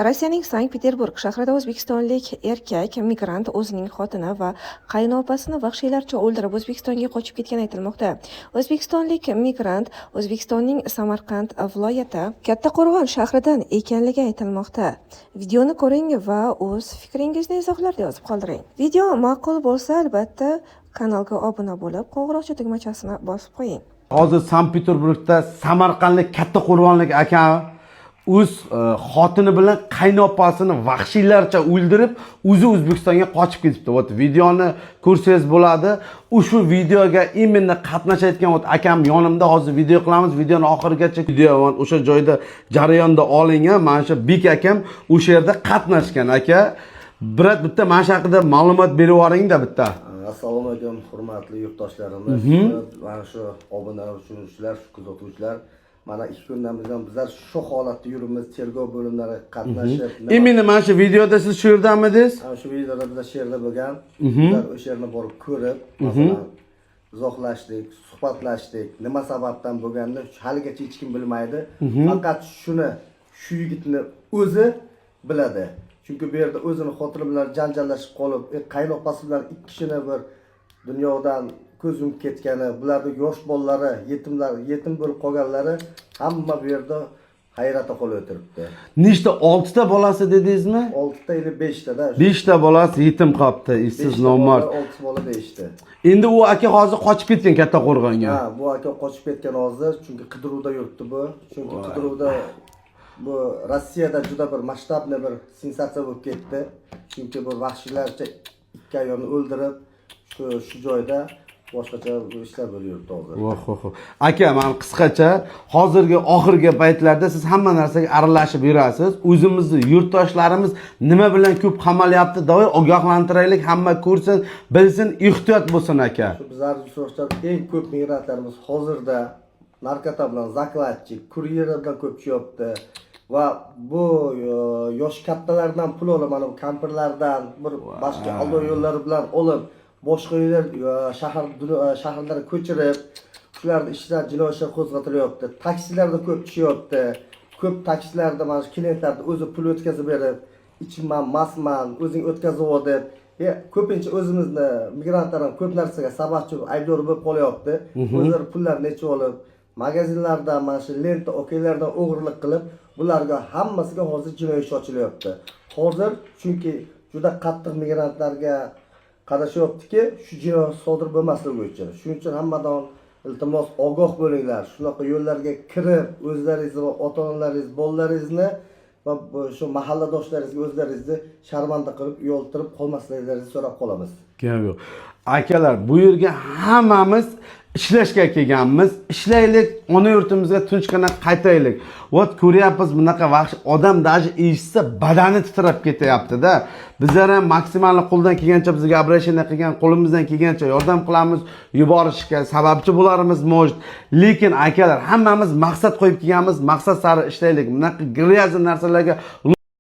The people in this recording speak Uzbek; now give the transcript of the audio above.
Rossiyaning Sankt-Peterburg shahrida o'zbekistonlik erkak migrant o'zining xotini va qaynopasini vahshiylarcha o'ldirib, O'zbekistonga qochib ketgani aytilmoqda. O'zbekistonlik migrant O'zbekistonning Samarqand viloyati Kattaqo'rg'on shahridan ekanligi aytilmoqda. Videoni ko'ring va o'z fikringizni izohlarda yozib qoldiring. Video ma'qul bo'lsa, albatta kanalga obuna bo'lib, qo'ng'iroqcha tugmachasini bosib qo'ying. Hozir Sankt Peterburgda samarqandlik, kattaqo'rg'onlik aka o'z xotini bilan qaynopasini vahshiylarcha o'ldirib, o'zi O'zbekistonga qochib ketibdi. Вот videoni ko'rsangiz bo'ladi. Shu videoga именно qatnashayotgan вот akam yonimda, hozir video qilamiz. Videoni oxirigacha, video o'sha joyda jarayonda olingan. Mana shu Bek akam o'sha yerda qatnashgan aka. Брат, bitta mana shu haqida ma'lumot berib yuboringda bitta. Assalomu alaykum, hurmatli yurtdoshlarimiz, mana shu obunachilar, kuzatuvchilar. Mana 2 kundan buyon bizlar shu holatda yuribmiz, tergov bo'limlari qatnashib. Именно mana shu videoda siz shu yerdamidingiz? Mana shu videoda bizlar shu yerda bo'lgan. Bizlar o'sha yerni borib ko'rib, masalan, izohlashdik, suhbatlashdik. Nima sababdan bo'lganini haligacha hech kim bilmaydi. Faqat shuni shu yigitni o'zi biladi. Chunki bu yerda o'zini xotini bilan janjallashib qolib, qaynopasi bilan ikki kishini bir dunyodan ko'z yumib ketgani, bularni yosh bolalari, yetimlar, yetim bo'lib qolganlari, hamma bu yerda hayratda qolib o'tiribdi. Nechta, oltita bolasi dedingizmi? Oltita или beshtada. Beshta bolasi yetim qolibdi, ishsiz, Beshta nomard. bola, olti bola, beshta. Endi u aka hozir qochib ketgan Kattaqo'rg'onga. Ha, bu aka qochib ketgan hozir, chunki qidiruvda yuribdi bu. Chunki qidiruvda. Bu Rossiyada juda bir масштабный bir sensatsiya bo'lib ketdi. Chunki bu vahshiylarcha ikki ayolni o'ldirib, shu joyda boshqacha ishlar bo'lib yuribdi hozir. Voh, voh, voh. Aka, man qisqacha, hozirgi oxirgi paytlarda siz hamma narsaga aralashib yurasiz. O'zimizni yurtdoshlarimiz nima bilan ko'p qamalyapti, давай ogohlantiraylik, hamma ko'rsin, bilsin, ehtiyot bo'lsin, aka. Shu bizlar yurtdoshlar, eng ko'p migrantlarimiz hozirda наркота bilan, закладчик, kuryerlar bilan ko'p tushyapti va bu yosh kattalardan pul olib, mana bu kampirlardan bir boshqa aldov yo'llari bilan olib, boshqa uylar, shahar, shaharlarga ko'chirib, shularni ishidan jinoiy ishlar qo'zg'atilyapti. Taksilarda ko'p tushyapti. Ko'p taksilarda mana shu klientlarni o'zi pul o'tkazib berib, ichman, mastman, o'zing o'tkazib ol deb. Ko'pincha o'zimizni migrantlar ham ko'p narsaga sababchi, aybdor bo'lib qolyapti. O'zlari pullarni yechib olib, magazinlardan, mana shu Lenta, OKlardan o'g'irlik qilib, bularga hammasiga hozir jinoiy ish ochilyapti hozir, chunki juda qattiq migrantlarga qarashyaptiki, shu jinoyat sodir bo'lmasligi uchun. Shuning uchun hammadan iltimos, ogoh bo'linglar. Shunaqa yo'llarga kirib, o'zlaringizni va ota onalaringiz, bolalaringizni va shu mahalladoshlaringizga o'zlaringizni sharmanda qilib, uyaltirib qolmasliklaringizni so'rab qolamiz. Gap yo'q. Akalar, bu yerga hammamiz ishlashga kelganmiz. Ishlaylik, ona yurtimizga tinchgina qaytaylik. Вот ko'ryapmiz, bunaqa vahsh odam даже eshitsa, badani titrab ketyapti-da. Bizlar ham maksimal qo'ldan kelgancha, bizga обращение qilgan, qo'limizdan kelgancha yordam qilamiz, yuborishga sababchi bo'larmiz, может. Lekin akalar, hammamiz maqsad qo'yib kelganmiz, maqsad sari ishlaylik. Bunaqa грязный narsalarga